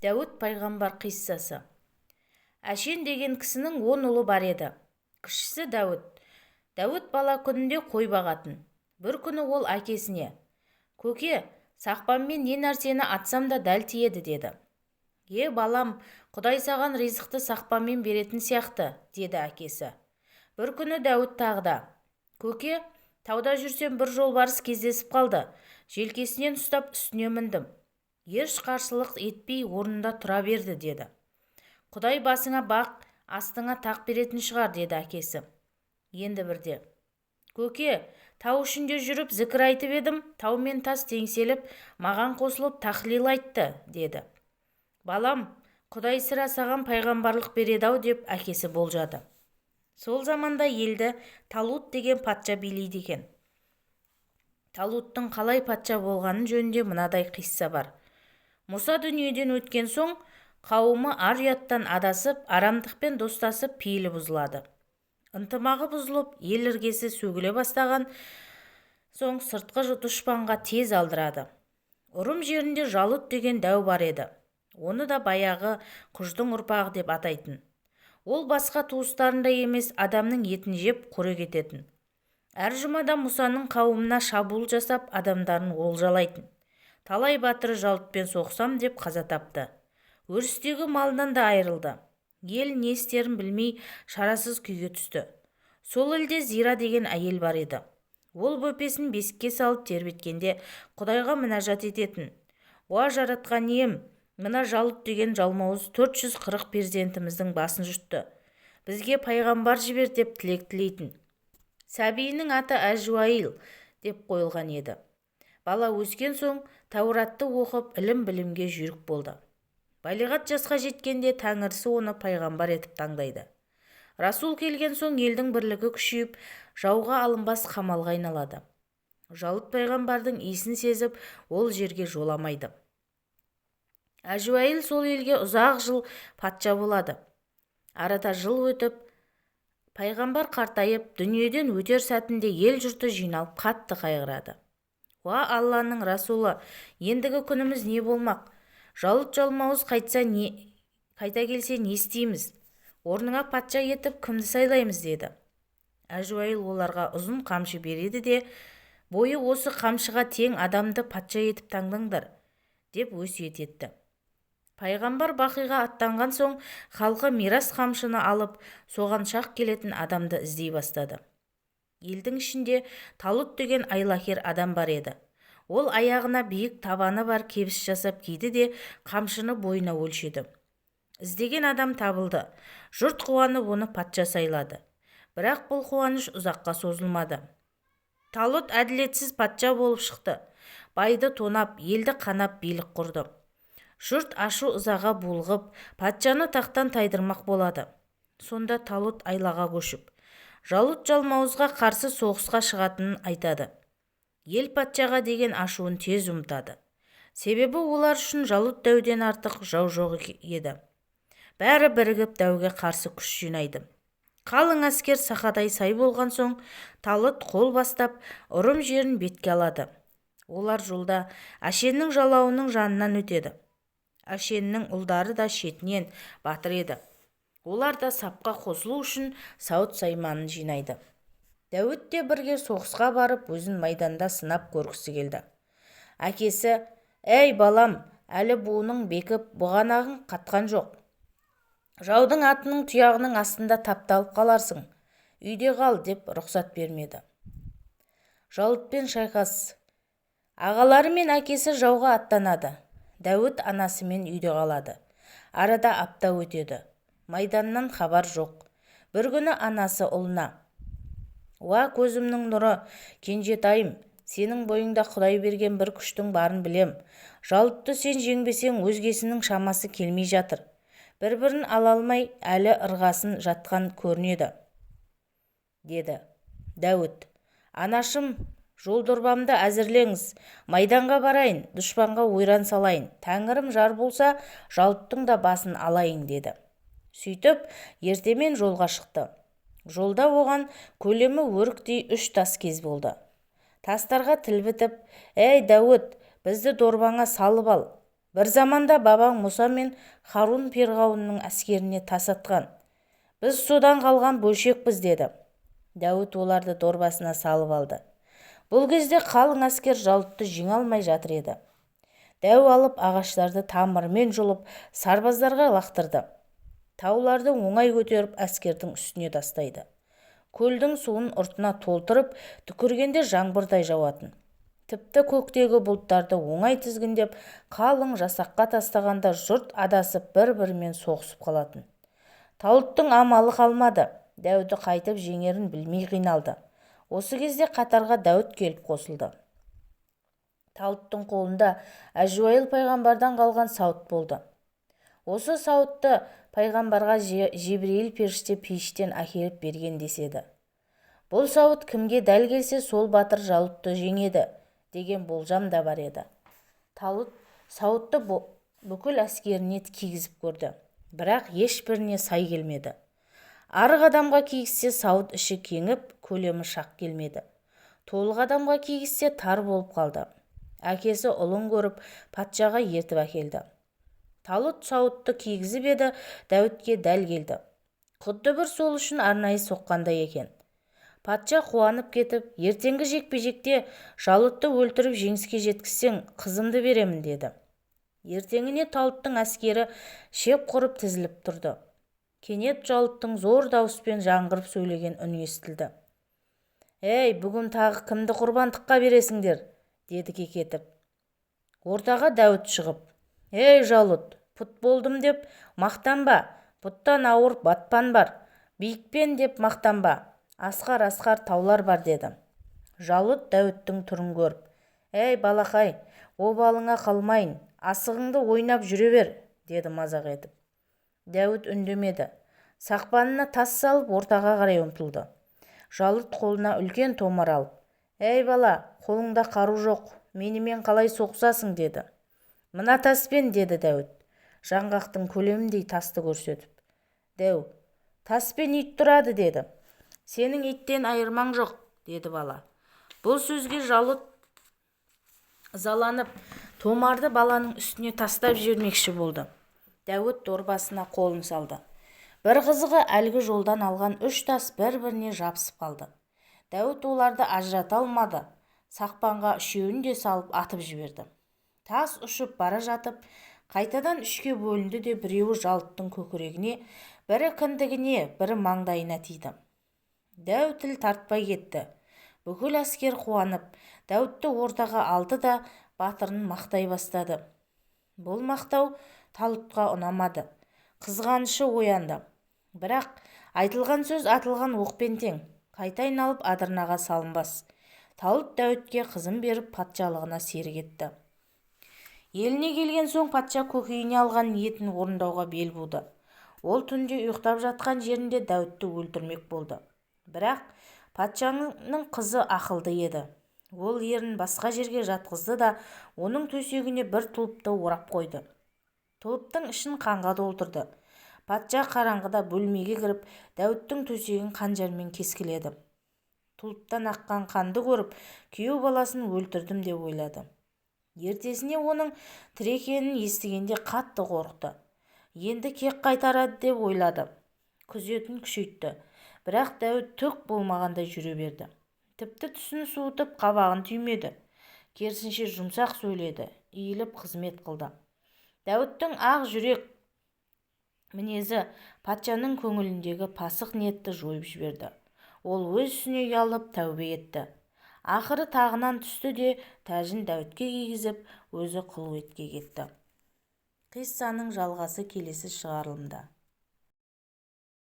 Дәуіт пайғамбар қиссасы. Әшен деген кісінің 10 ұлы бар еді. Кішісі Дәуіт. Дәуіт бала күнінде қой бағатын. Бір күні ол әкесіне: «Көке, сақпанмен не нәрсені атсам да дәл тиеді», – деді. «Е, балам, Құдай саған ризықты сақпанмен беретін сияқты», – деді әкесі. Бір күні Дәуіт тағы да: «Көке, тауда жүрсем, бір жолбарыс кездесіп қалды. Желкесінен ұстап, үстіне міндім. Еш қарсылық етпей, орнында тұра берді», – деді. «Құдай басыңа бақ, астыңа тақ беретін шығар», – деді әкесі. Енді бірде: «Көке, тау ішінде жүріп зікір айтып едім, тау мен тас теңселіп, маған қосылып тахлил айтты», – деді. «Балам, Құдай сірә саған пайғамбарлық береді-ау», – деп әкесі болжады. Сол заманда елді Талут деген патша билейді екен. Талуттың қалай патша болғаны жөнінде мынадай қисса бар. Мұса дүниеден өткен соң, қауымы ар-ұяттан адасып, арамдықпен достасып, пейілі бұзылады. Ынтымағы бұзылып, ел іргесі сөгіле бастаған соң, сыртқы дұшпанға тез алдырады. Ұрым жерінде Жалұт деген дәу бар еді. Оны да баяғы Құждың ұрпағы деп атайтын. Ол басқа туыстарындай емес, адамның етін жеп, қорек ететін. Әр жұмада Мұсаның қауымына шабуыл жасап, адамдарын олжалайтын. Талай батыры Жалұтпен соғысам деп қаза тапты. Өрістегі малынан да айырылды. Ел не істерін білмей, шарасыз күйге түсті. Сол елде Зира деген әйел бар еді. Ол бөпесін бесікке салып тербеткенде, Құдайға мінәжат ететін. «Уа, Жаратқан ием, мына Жалұт деген жалмауыз 440 перзентіміздің басын жұтты. Бізге пайғамбар жібер», – деп тілек тілейтін. Сәбиінің аты Әжуаил деп қойылған еді. Бала өскен соң Тәуратты оқып, ілім-білімге жүйрік болды. Балиғат жасқа жеткенде Тәңірісі оны пайғамбар етіп таңдайды. Расул келген соң, елдің бірлігі күшейіп, жауға алынбас қамалға айналады. Жалұт пайғамбардың иісін сезіп, ол жерге жоламайды. Әжуәйіл сол елге ұзақ жыл патша болады. Арада жыл өтіп, пайғамбар қартайып, дүниеден өтер сәтінде ел жұрты жиналып, қатты қайғырады. «Уа, Алланың расулы, ендігі күніміз не болмақ? Жалұт жалмауыз қайтса не, қайта келсе, не істейміз? Орныңа патша етіп кімді сайлаймыз?» – деді. Әжуәйіл оларға ұзын қамшы береді де: «Бойы осы қамшыға тең адамды патша етіп таңдаңдар», – деп өсиет етті. Пайғамбар бақиға аттанған соң, халқы мирас қамшыны алып, соған шақ келетін адамды іздей бастады. Елдің ішінде Талут деген айлакер адам бар еді. Ол аяғына биік, табаны бар кебіс жасап киді де, қамшыны бойына өлшеді. Іздеген адам табылды. Жұрт қуанып, оны патша сайлады. Бірақ бұл қуаныш ұзаққа созылмады. Талут әділетсіз патша болып шықты. Байды тонап, елді қанап билік құрды. Жұрт ашу ызаға булығып, патшаны тақтан тайдырмақ болады. Сонда Талут айлаға көшіп, Жалұт жалмауызға қарсы соғысқа шығатынын айтады. Ел патшаға деген ашуын тез ұмытады. Себебі олар үшін Жалұт дәуден артық жау жоқ еді. Бәрі бірігіп, дәуге қарсы күш жинайды. Қалың әскер сақадай сай болған соң, Талут қол бастап, Ұрым жерін бетке алады. Олар жолда Әшеннің жалауының жанынан өтеді. Әшеннің ұлдары да шетінен батыр еді. Олар да сапқа қосылу үшін сауыт сайманын жинайды. Дәуіт те бірге соғысқа барып, өзін майданда сынап көргісі келді. Әкесі: «Әй, балам, әлі буының бекіп, бұғанағың қатқан жоқ. Жаудың атының тұяғының астында тапталып қаларсың. Үйде қал», – деп рұқсат бермеді. Жалұтпен шайқас. Ағалары мен әкесі жауға аттанады. Дәуіт анасымен үйде қалады. Арада апта өтеді. Майданнан хабар жоқ. Бір күні анасы ұлына: «Уа, көзімнің нұры, кенжетайым, сенің бойыңда Құдай берген бір күштің барын білем. Жалұтты сен жеңбесең, өзгесінің шамасы келмей жатыр. Бір-бірін ала алмай, әлі ырғасын жатқан көрінеді», – деді. Дәуіт: «Анашым, жолдорбамды әзірлеңіз, майданға барайын, дұшпанға ойран салайын. Тәңірім жар болса, Жалұттың да басын алайын», – деді. Сөйтіп, ертемен жолға шықты. Жолда оған көлемі өріктей үш тас кез болды. Тастарға тіл бітіп: «Әй, Дәуіт, бізді дорбаңа салып ал. Бір заманда бабаң Мұса мен Харун перғауынның әскеріне тас атқан. Біз содан қалған бөлшекпіз, деді. Дәуіт оларды дорбасына салып алды. Бұл кезде қалың әскер Жалұтты жеңе алмай жатыр еді. Дәу алып ағаштарды тамырымен жұлып, сарбаздарға лақтырды. Тауларды оңай көтеріп, әскердің үстіне тастайды. Көлдің суын ұртына толтырып, түкіргенде жаңбырдай жауатын. Тіпті көктегі бұлттарды оңай тізгіндеп, қалың жасаққа тастағанда жұрт адасып бір-бірімен соғысып қалатын. Талұттың амалы қалмады. Дәуді қайтып жеңерін білмей қиналды. Осы кезде қатарға Дәуіт келіп қосылды. Талұттың қолында Әжуайыл пайғамбардан қалған сауыт болды. Осы сауытты пайғамбарға Жебірейіл періште пейіштен әкеліп берген деседі. Бұл сауыт кімге дәл келсе, сол батыр Жалұтты жеңеді деген болжам да бар еді. Талұт сауытты бүкіл әскеріне кигізіп көрді, бірақ ешбіріне сай келмеді. Арық адамға кигізсе, сауыт іші кеңіп, көлемі шақ келмеді. Толық адамға кигізсе, тар болып қалды. Әкесі ұлын көріп, патшаға ертіп әкелді. Талұт сауытты кигізіп еді, Дәуітке дәл келді. Құдды бір сол үшін арнайы соққандай екен. Патша қуанып кетіп, ертеңгі жекпе-жекте Жалұтты өлтіріп жеңіске жеткізсең, қызымды беремін, деді. Ертеңіне Талұттың әскері шеп құрып тізіліп тұрды. Кенет Жалұттың зор дауыспен жаңғырып сөйлеген үні естілді. «Ей, бүгін тағы кімді құрбандыққа бересіңдер?» деді кекетіп. Ортаға Дәуіт шығып, «Ей, Жалұт, пұт болдым деп мақтанба, бұттан ауыр батпан бар, биікпен деп мақтанба, асқар-асқар таулар бар», деді. Жалұт Дәуіттің түрін көріп, «Ей, балақай, обалыңа қалмайын, асығыңды ойнап жүре бер», деді мазақ етіп. Дәуіт үндемеді. Сақпанына тас салып, ортаға қарай ұмтылды. Жалұт қолына үлкен томар алып, «Ей, бала, қолыңда қару жоқ, менімен қалай соғысасың?» деді. «Мына таспен», деді Дәуіт, жаңғақтың көлеміндей тасты көрсетіп. Дәу, «Таспен ит тұрады», деді. «Сенің иттен айырмаң жоқ», деді бала. Бұл сөзге Жалұт ызаланып, томарды баланың үстіне тастап жібермекші болды. Дәуіт дорбасына қолын салды. Бір қызығы, әлгі жолдан алған үш тас бір-біріне жабысып қалды. Дәуіт оларды ажырата алмады. Сақпанға үшеуін де салып атып жіберді. Тас ұшып бара жатып, қайтадан үшке бөлінді де, біреуі Жалұттың көкірегіне, бірі кіндігіне, бірі маңдайына тиді. Дәу тіл тартпай кетті. Бүкіл әскер қуанып, Дәуітті ортаға алды да, батырын мақтай бастады. Бұл мақтау Талұтқа ұнамады. Қызғанышы оянды. Бірақ айтылған сөз атылған оқпен тең, қайта айналып адырнаға салынбас. Талұт Дәуітке қызын беріп, патшалығына серік етті. Еліне келген соң патша көкейіне алған ниетін орындауға бел буды. Ол түнде ұйықтап жатқан жерінде Дәуітті өлтірмек болды. Бірақ патшаның қызы ақылды еді. Ол ерін басқа жерге жатқызды да, оның төсегіне бір тұлыпты орап қойды. Тұлыптың ішін қанға толтырды. Патша қараңғыда бөлмеге кіріп, Дәуіттің төсегін қанжармен кескіледі. Тұлыптан аққан қанды көріп, күйеу баласын өлтірдім деп ойлады. Ертесіне оның тірі екенін естігенде қатты қорықты. Енді кек қайтарады деп ойлады. Күзетін күшейтті. Бірақ Дәуіт түк болмағандай жүре берді. Тіпті түсін суытып, қабағын түймеді. Керісінше жұмсақ сөйледі, иіліп қызмет қылды. Дәуіттің ақ жүрек мінезі патшаның көңіліндегі пасық ниетті жойып жіберді. Ол өз үстіне ұялып тәубе етті. Ақыры тағынан түсті де, тәжін Дәуітке кигізіп, өзі құлуетке кетті. Қиссаның жалғасы келесі шығарылымда.